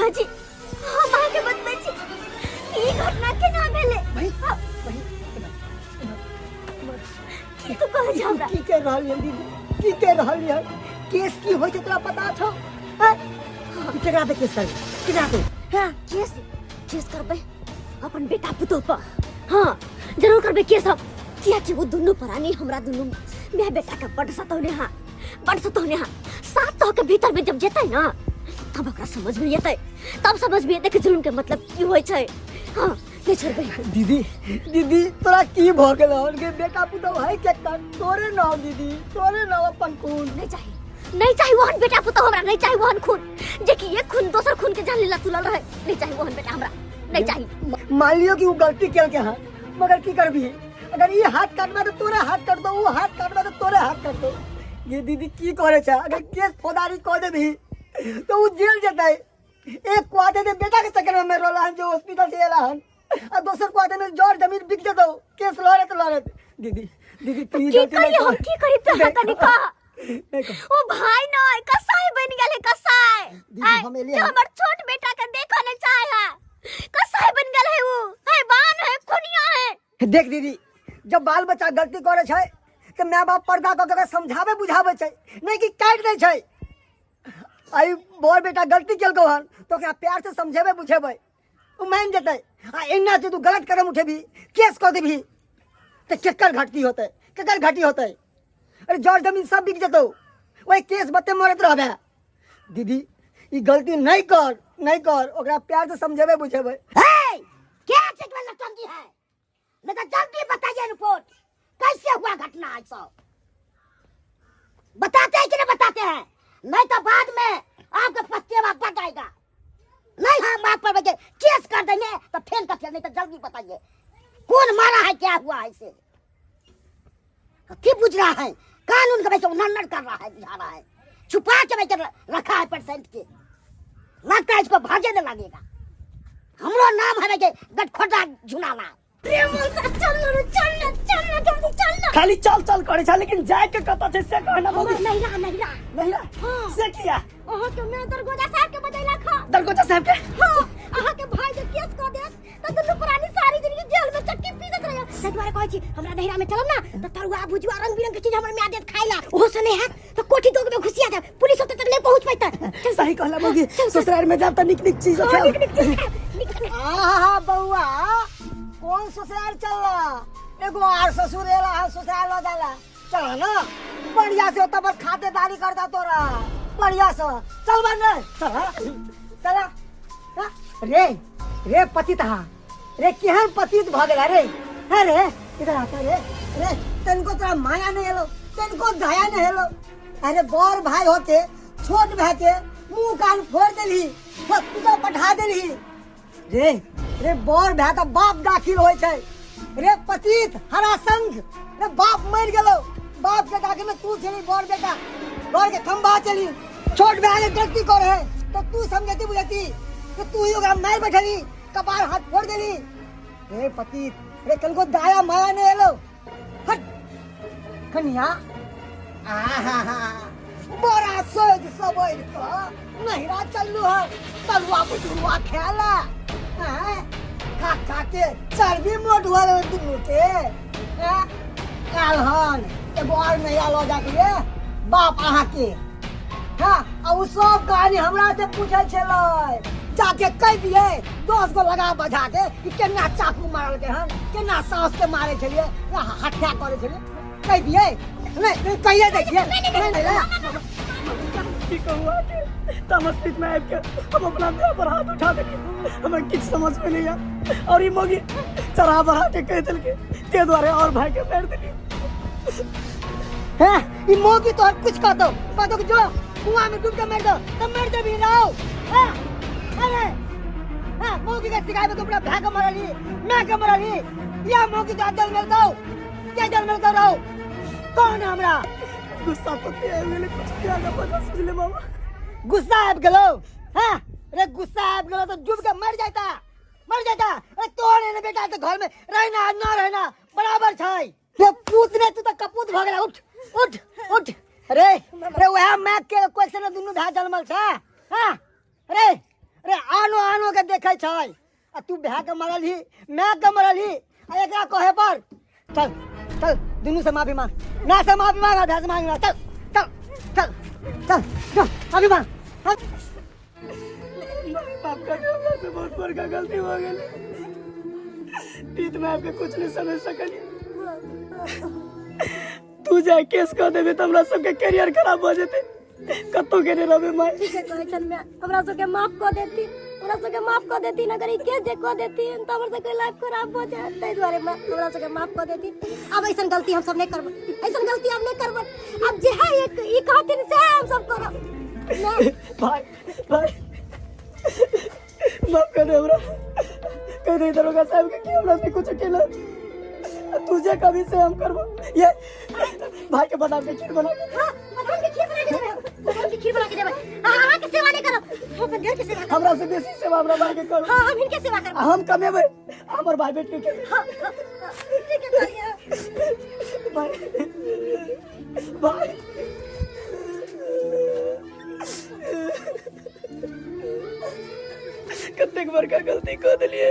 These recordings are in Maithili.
दरोगा जी, हम अहाँके बतबै छी ई घटना केना भेलै। भाई, हाँ, भाई, की तू कहै छै हमरा? की कह रहल हन दीदी, की कह रहल हन? केस की होइ छै तोरा पता छौ? हैं? तू केकरा पे केस करबी, केकरा पे? हाँ, केस केस करबै अपन बेटा पुतोह पर। हाँ, जरूर करबै केस हम, कियाकि वो दुनू प्राणी हमरा दुनू माय बेटा के बड सतौने। हाँ, बड सतौने। हाँ, 700 के भीतर में जब जेतै ना, तब ओकरा समझ में एतै, तब समझ में एतै कि जुल्म के मतलब की होइ छै। हाँ, नहीं छोड़बै। दीदी, दीदी, तोरा की भऽ गेल हन गे? बेटा पुतोह है के तोरे नाम दीदी, तोरे नाम अपन खून। नहीं चाही, नहीं चाही ओहन बेटा पुतोह हमरा, नहीं चाही ओहन खून जे कि एक खून दोसर खून के जान लेला तुलल रहे। नहीं चाही ओहन बेटा हमरा, नहीं चाही। मान लियो कि वो गलती केलके हन, मगर की करबी? अगर ई हाथ काटबे तो तोरे हाथ काट दो, वो हाथ काटबे तो तोरे हाथ काट दो। ये दीदी की करे छे? अगर केस फौजदारी कह देबी तो वो जेल जेतै। एक क्वार्टर में बेटा के चक्कर में रोला हन जो हॉस्पिटल से एला हन, आ दोसर क्वार्टर में जर जमीन बिक जेतौ केस लड़त लड़त। दीदी, दीदी, तू ई की गलती करिए नहीं हम? कर। की करी तो नहीं कनी कर। कह। नहीं कर। ओ भाई न कसाई बन गेल है, कसाई। दीदी, आय, हम एलियै जो हन। हमर छोट बेटा के देखो न चाहे है, कसाई बन गेल है उ, हैवान है, खुनिया है। देख दीदी, जब बाल बच्चा गलती करे छै तो my बाप पर्दा कऽ के समझावे बुझावे छै, नहीं कि काटि दै छै। आई बड़ बेटा गलती केलकौ हन तो ओकरा प्यार से समझेबै बुझेबै, ओ मानि जेतै। आ एना जे तू गलत कदम उठेबी, केस कऽ देबही, तऽ केकर घटती होतै, केकर घटी होतै? अरे जर जमीन सब बिक जेतौ, ओहि केस बते मरैत रहबे। दीदी, ई गलती नहीं कर, नहीं कर, ओकरा प्यार से समझेबै बुझेबै। हे, क्या चीज में नौटंकी है? नहीं तो जल्दी बताइए रिपोर्ट, कैसे हुआ घटना ऐसा? बताते हैं कि नहीं बताते हैं? नहीं तो बाद में आपके पछतेवा बढ़ जाएगा। नहीं हम आप पर बजे केस कर देंगे तो फेल का फेल। नहीं तो जल्दी बताइए कौन मारा है, क्या हुआ है इसे? की बुझ रहा है कानून का? वैसे उल्लंघन कर रहा है, बुझा रहा है, छुपा के वैसे रखा है परसेंट के। लगता है इसको भागे न लगेगा। हमरो नाम है के गटखोटा झुनाला। प्रेम से चल ना, चल ना, चल ना, जल्दी चल ना। खाली चल चल करे छा, लेकिन जाए के कत छै से कहना हमर मौगी। नैरा, नैरा। नैरा? हाँ। से किया? अहाँ के मैं दरगोजा साहब के बजैला खा। दरगोजा साहब के? हाँ, अहाँ के भाई जे केस कऽ देत तऽ दुनू प्राणी सारी जिंदगी जेल में चक्की पीसत रहिए। ताहि दुआरे कहै छी, हमरा नैहरा में चलब ना तऽ तरुआ भुजुआ रंग बिरंग के चीज हमर माय देत खाइ ला। ओहो से नहि हैत तऽ कोठी दोग में घुसिया जाब, पुलिस ओतऽ तक नहि पहुँच पैतै। सही कहला मौगी, चल, चल। ससुराल में जाब तऽ नीक नीक चीज हाँ, खायब। नीक नीक चीज खायब, नीक नीक। आहा बौआ, कौन ससुराल चलला? एगो आर ससुर एला है ससुराल ल जाला। चल ना बढ़िया से, ओतऽ पर खातेदारी करता तोरा बढ़िया से। चल बन रे, चल चल। हाँ, रे रे पतित, हा रे, केहन पतित भऽ गेला रे? हे रे, इधर आता रे। रे तनको तोरा माया नहीं हेलो, तनको दया नहीं हेलो। अरे बड़ भाई होके छोट भाई के मुंह कान फोड़ देलही, हॉस्पिटल पठा देलही। रे रे, बड़ भाई का बाप दाखिल होइ छै रे पतित हरासंख। रे बाप मरि गेलो, बाप के दाखिल में तू छली बड़ बेटा, घर के खंभा चली। छोट भाई के गलती करे है तो तू समझती बुझती कि तू ही ओकरा मार बैठली, कपार हाथ फोड़ देली। रे पतित रे, कनको दाया माया नहीं एलो। हट कनिया, आहा बड़ा सोज सबैर क नहिरा चललू है तरुआ बुजुर्वा खेला। आँय, खा खा के चर्बी मोट हुआ रहे दुनू के। आँय, आयल हन एगो और नहिरा लऽ जाके ये बाप अहाँ के। हाँ, आ उ सब कहानी हमरा से पूछै छलै। जाके कहि दियै 10 गो लगा बजा के कि केना चाकू मारलकै हन, केना साउस के मारै छलियै, हत्या करै छलियै। कहि दियै नहीं, नहीं, कहिए दै छियै। नहीं, नहीं, नहीं। की कहू अहाँके, तामस में आबि के हम अपना देह पर हाथ उठा देलियै, हमरा किछु समझ में नहीं आयल। और ई मौगी चढ़ा बढ़ा के कहि देलकै, ताहि दुआरे और भाई के मारि देलियै। हैं, ई मौगी तो कुछ कह दो, कह दो कि जो कुआं में डूब के मर दो तो मर देबी राव। हैं, अरे हैं, मौगी के सिखाबे के अपना भाई के मरली, मैं के मरली, या मौगी के जल मिल दो, के जल मिल दो राव। कौन है हमरा? गुस्सा तो ते आबि गेलै, कुछ किया ना बजा सोचले मामा। गुस्सा आबि गेलो? हैं रे, गुस्सा आबि गेलो तो डूब के मर जाता, मर जाता। अरे तोहर एहन बेटा तो घर में रहना न रहना बराबर छै। रे पूत ने, तू तो कपूत भऽ गेला। उठ उठ उठ। रे रे, वएह माय के कोई से दुनू भाय जन्मल छै। हाँ रे रे, देखै छै आ तू भाय के मरल ही my के मरल ही आ एकरा कहे पर चल चल दुनू से माफी मांग ना से माफी मांग आ भाय से मांग ना चल चल चल चल चल माफी मांग हाँ। माय बाप का हमरा से बहुत बड़का गलती हो गेलै पीत में आपके कुछ नहीं समझ सकली तू जाय केस कऽ देबे तऽ हमरा सबके कैरियर खराब भऽ जेतै कतौ के नहि रहबै माय ठीके कहै छन माय हमरा सबके माफ कऽ देती हमरा सबके माफ कऽ देती अगर ई केस जे कऽ देती तऽ हमर सबके लाइफ खराब भऽ जायत ताहि दुआरे माय हमरा सबके माफ कऽ देती आब ऐसन गलती हम सब नहि करबै ऐसन गलती आब नहि करबै आब जे है एक ई कहथिन सएह हम सब करब नहि भाई भाई माफ कर दे हमरा कह दे दरोगा साहब के कि हमरा से कुछ केला तुझे कभी से हम करबो ये भाई के बना के खीर बना के हाँ, बादाम के खीर बना के देबै बादाम के खीर बना के देबै अहाँ के सेवा नहि करब हम अपन घर के सेवा करब हमरा से बेसी सेवा हमरा भाई के करो हाँ हम हिनके सेवा करब आ हम कमेबै हमर भाई बेटी के हाँ, हाँ, हाँ, ठीक है करिए भाई भाई कतेक बड़का गलती कऽ देलियै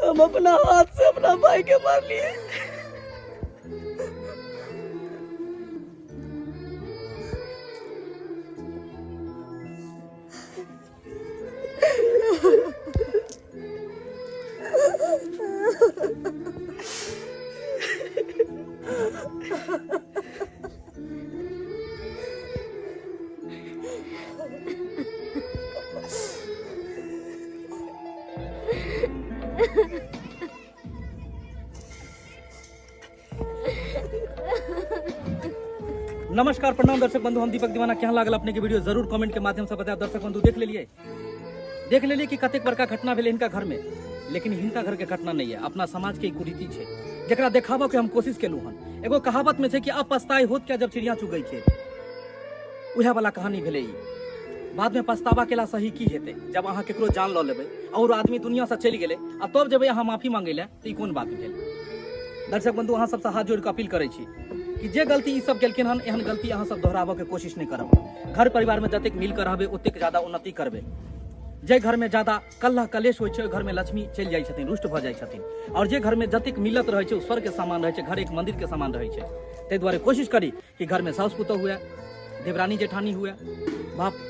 हम अपना हाथ से अपना भाई के मार लिए नमस्कार प्रणाम दर्शक बंधु हम दीपक दीवाना केहन लागल अपने के वीडियो जरूर कमेंट के माध्यम से बतायब दर्शक बंधु देख लेलिए देख लेलिए कि कतेक बड़का घटना भेलै हिनका घर में लेकिन हिनका घर के घटना नहीं है अपना समाज के ई कुरीति छै जकरा देखाबऽ के हम कोशिश केलहुँ हन एगो कहावत में छै कि अब पछताई होत क्या जब चिड़िया चुगै खेत उएह वाला कहानी भेलै ई बाद में पछतावा केला सही की हेतै जब अहाँ केकरो जान लऽ लेबै और आदमी दुनिया से चलि गेलै आ तब जेबै अहाँ माफी मांगै लए तऽ ई कोन बात भेल दर्शक बंधु अहाँ सबसँ हाथ जोड़ि कऽ अपील करै छी कि जे गलती ई सब केलखिन हन एहन गलती अहाँ सब दोहराबऽ के कोशिश नहि करब घर परिवार में जतेक मिल कऽ रहबै ओतेक ज्यादा उन्नति करबै जे घर में ज्यादा कलह कलेश होइ छै ओहि घर में लक्ष्मी चलि जाइ छथिन रुष्ट भऽ जाइ छथिन आओर जे घर में जतेक मिलत रहै छै ओ स्वर्ग के समान रहै छै घर एक मंदिर के समान रहै छै ताहि दुआरे कोशिश करी कि घर में साउस पुतोह हुए देवरानी जेठानी हुए बाप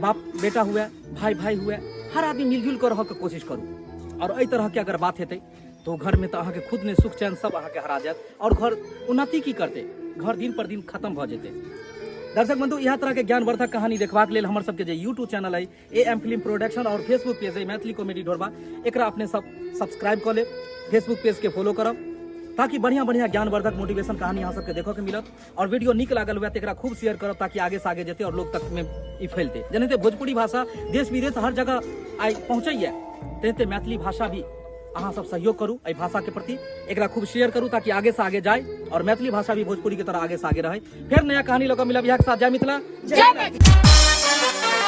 बाप बेटा हुए भाई भाई हुए हर आदमी मिलजुल कर रहके कोशिश करू और एहि तरह के अगर बात हेतै तो घर में तो अहाँके खुद ने सुख चैन सब अहाँके हरा जायत और घर उन्नति की करतै घर दिन पर दिन खत्म भऽ जेतै दर्शक बंधु इएह तरह के ज्ञानवर्धक कहानी देखबाक लेल हमर सबके जे यूट्यूब चैनल अइ ए एम फिल्म प्रोडक्शन और फेसबुक पेज अइ मैथिली कॉमेडी ढोरबा एकरा अपने सब सब्सक्राइब कऽ लेब फेसबुक पेज के फॉलो करब ताकि बढ़िया बढ़िया ज्ञानवर्धक मोटिवेशन कहानी अहाँ सबके देखऽ के मिलत और वीडियो नीक लागल हुए तऽ एकरा खूब शेयर करब ताकि आगे से आगे जेतै और लोग तक में ई फैलतै जेनाहिते भोजपुरी भाषा देश विदेश हर जगह आइ पहुँचैया तेनाहिते मैथिली भाषा भी अहाँ सब सहयोग करू एहि भाषा के प्रति एकरा खूब शेयर करू ताकि आगे से आगे जाए और मैथिली भाषा भी भोजपुरी के तरह आगे से आगे रहे फिर नया कहानी लऽ कऽ मिलब इएह के साथ जय मिथिला जय मैथिली।